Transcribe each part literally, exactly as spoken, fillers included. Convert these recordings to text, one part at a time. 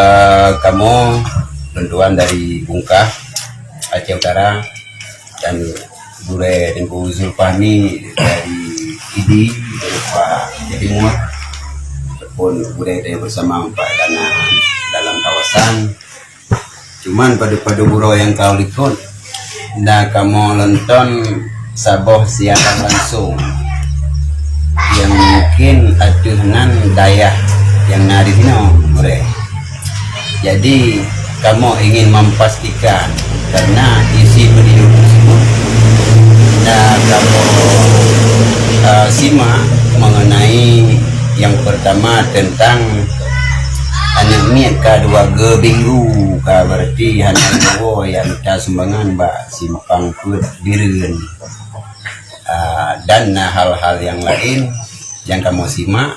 Eh, kamoe bantuan dari Bungkah, Aceh Utara, dan Gurèe Teungku Zulfahmi dari Pidie, dari Pak Timur, ataupun gurèe bersama Pak Dana dalam kawasan. Cuman padub-padub uroe nyang ka likot, na kamoe lonton saboh siaran langsung nyang mungkin ateueh nan dayah nyang na di sinoe, Gurèe. Jadi, kamoe ingin memastikan karena isi video tersebut na kamoe, eh, simak mengenai yang pertama tentang aneuk miet ka dua ge minggu ka, berarti hana jiwoe jak mita sumbangan bak simpang peuet Bireuen. Ah, dan na hal-hal yang lain yang kamoe simak.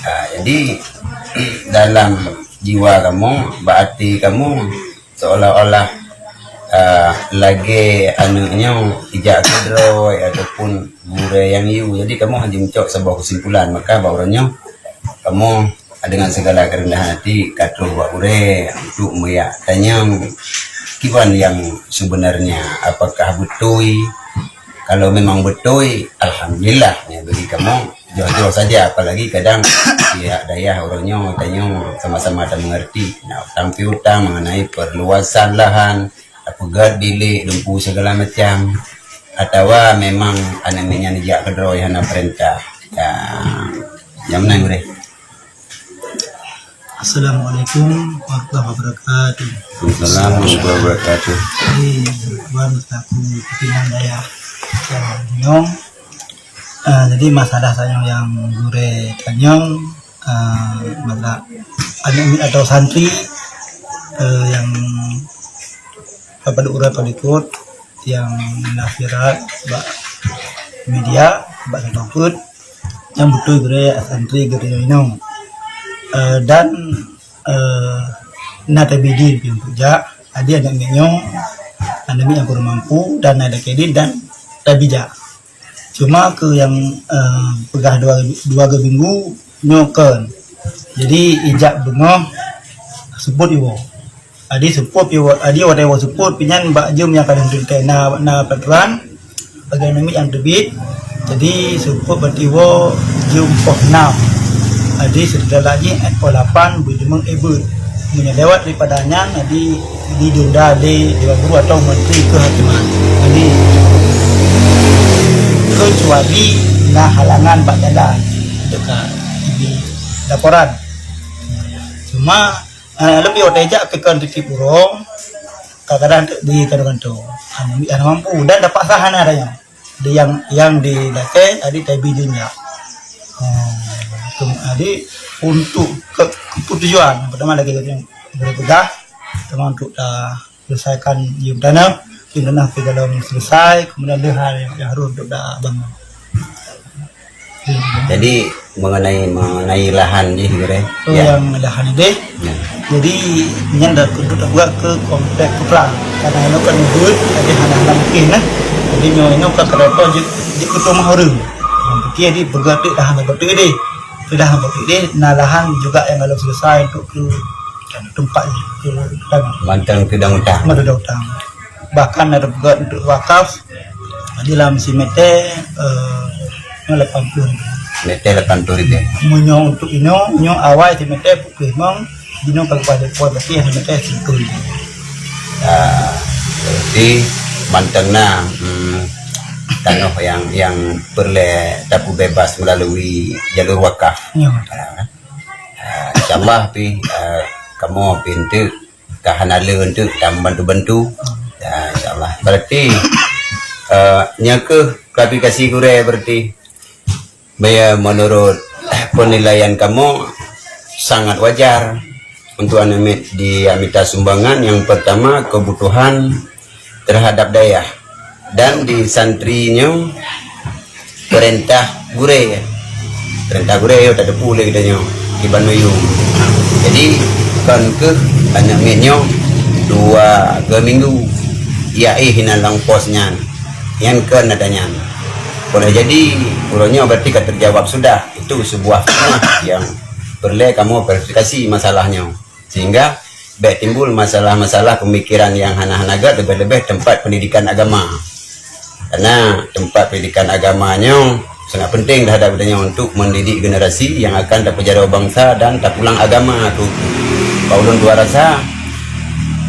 Ah, jadi, dalam jiwa kamoe, bak até kamoe, seolah-olah, ah, lagèe aneuk nyoe ijak keudroe ataupun gurèe nyang yue. Jadi, kamoe hana jimencok saboh kesimpulan. Maka, bak uroe nyoe, kamoe dengan segala kerendahan hati ka troh bak gurèe untuk meujak tanyong kiban nyang sebenarnya, apakah beutôi. Kalau memang beutôi, alhamdulillah, ya, bagi kamoe jroh-jroh saja, apalagi kadang pihak dayah uroe nyoe tanyoe sama-sama tameungerti, na utang piutang mengenai perluasan lahan, tapeugöt bilék, lumpur segala macam, atawa memang aneuk miet nyan jak keudroe hana peurintah. Ya, nyang meunan gurèe. Assalamualaikum warahmatullahi wabarakatuh. Waalaikumsalam warahmatullahi wabarakatuh. Jadi, Tuan selaku pimpinan dayah nyang nyoe, eh, jadi masalah tanyong nyang gurèe tanyong, eh, masalah aneuk miet atau santri, eh, nyang padub uroe ka likot, nyang na viral bak media, bak santri, nyang beutôi gurèe santri geutanyoe inoe. Eh, dan, eh, na tabidin pih untuk jak, jadi aneuk miet nyoe, aneuk miet nyang kurang mampu dan na tabidin dan tabijak. Cuma keu nyang, eh, peugah dua, dua ge minggu nyoe kon. Jadi ijak beungoh seupôt iwoe. Jadi seupôt iwoe, jadi watèe iwoe seupôt pih nyan bak jeuem nyang kadang teuntèe na, na peraturan bagi aneuk miet nyang teubiet. Jadi seupôt berarti iwoe jeuem poh enam. Jadi seuteulah jih poh lapan beujeumeung èk beuet. Meunyoe lewat daripada nyan, jadi ditunda lé Dewan Guru atau Menteri Kehakiman. Jadi, kecuali na halangan bak jalan, itu ka di laporan. Cuma, eh, leubeh watèe jak pih kon tiep-tiep uroe, kadang-kadang di kantô-kantô. Hana, hana mampu dan terpaksa hana raya. Di nyang, nyang di lakèe, tadi tabidin nyan. Hmm, tu, jadi untuk ke, ketujuan, pertama lagi tadi yang boleh peugah, pertama untuk ta selesaikan yuem tanah, yuem tanah tu dalam selesai, kemudian ada hal yang, yang harus untuk ta bangun. Jadi, mengenai, mengenai lahan jih, Gurèe? Oh, ya. Yang lahan idéh. Ya. Jadi, nyan dah untuk tabuat ke komplek Keplang. Karena inoe kan beuet, jadi hana-hana mungkin, nah. Jadi, nyoe inoe kan kadang-kadang jeuet, jeuet keu teuma ureueng. Nah, mungkin jadi peugah teuk dah hana beutôi deh. Sudah hana beutôi deh, nah lahan juga yang belum selesai untuk ke tempat ke tanah. Mantong keu dong utang. Mantong keu dong utang. Bahkan ada peugah untuk wakaf, di dalam simete, eh, nyoe lapan puluh ribu. Mete lapan puluh ribu. Meunyoe untuk inoe, nyoe awai simete pukul limong, dinoe ka kupas depan, berarti simete sepuluh ribu. Ah, berarti mantong na, hmm, tanoh yang, yang peureulèe tapubebas melalui jalur wakaf. Ya. Ah, ah, insyaallah pih, ah, kamoe pih enteuk ka hana le untuk ta bantu-bantu. Ya, insyaallah. Berarti, eh, nyoe keuh klarifikasi gurèe berarti. Baya menurut penilaian kamoe sangat wajar untuk aneuk miet di mita sumbangan. Yang pertama, kebutuhan terhadap dayah. Dan di santri nyoe perintah gurèe. Perintah gurèe yo tateupeue lé geutanyoe di Ban Meuyuem. Jadi, kon keuh aneuk miet nyoe dua ge minggu ia éh inan lam pos nyan. Nyan kon ata nyan. Boleh jadi, uroe nyoe berarti ka terjawab sudah. Itu sebuah fitnah yang perlu kamoe klarifikasi masalah nyoe. Sehingga bék timbul masalah-masalah pemikiran yang hana-hana gét, leubeh-leubeh tempat pendidikan agama. Karena tempat pendidikan agama nyoe sangat penting terhadap geutanyoe untuk mendidik generasi yang akan tapeujaroe bangsa dan tapulang agama tu. Bak ulôn dua rasa,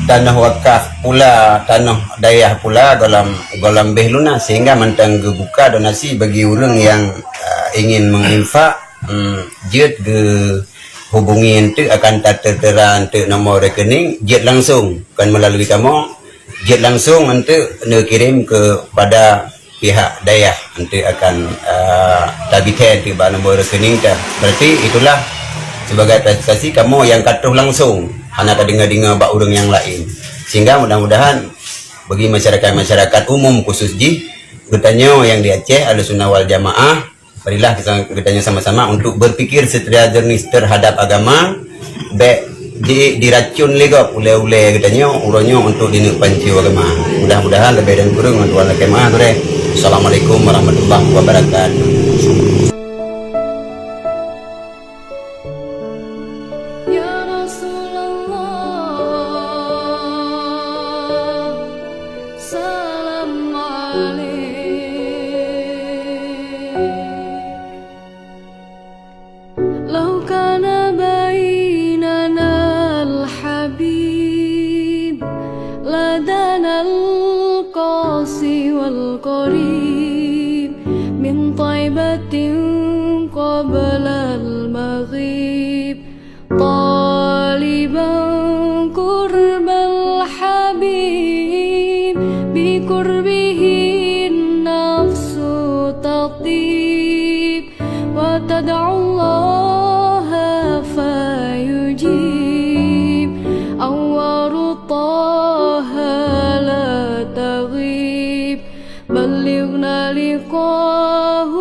tanoh wakaf pula, tanoh dayah pula gohlom, gohlom béh lunas, sehingga mantong geubuka donasi bagi ureuëng yang, uh, ingin menginfak, um, jeuet geuhubungi eunteuk akan tateuteura eunteuk nomor rekening, jeuet langsung, bukan melalui kamoe, jeuet langsung eunteuk neukirém kepada pihak dayah eunteuk akan, uh, tabitée eunteuk bak nomor rekening teuh. Berarti itulah sebagai prestasi kamoe nyang ka troh langsung, hana tadeungoe-deungoe bak ureuëng nyang laén. Sehingga mudah-mudahan bagi masyarakat-masyarakat umum khusus jih, geutanyoe nyang di Aceh Ahlussunnah wal Jamaah, marilah kita, geutanyoe sama-sama untuk berpikir secara jernih terhadap agama, bék di, diracun lé gob ulée-ulée geutanyoe uroe nyoe untuk dineuk pancue agama. Mudah-mudahan leubeh dan kureueng ngon Tuhan lakée meu'ah gurée. Assalamualaikum warahmatullahi wabarakatuh. Ya Rasulullah, salam alaik. لو كان بيننا الحبيب لدنا القاصي والقريب من طيبة قبل المغيب طالبا قرب الحبيب بقربه النفس تطيب وتدعو الله فيجيب أنوار طه لا تغيب بلغنا لقاه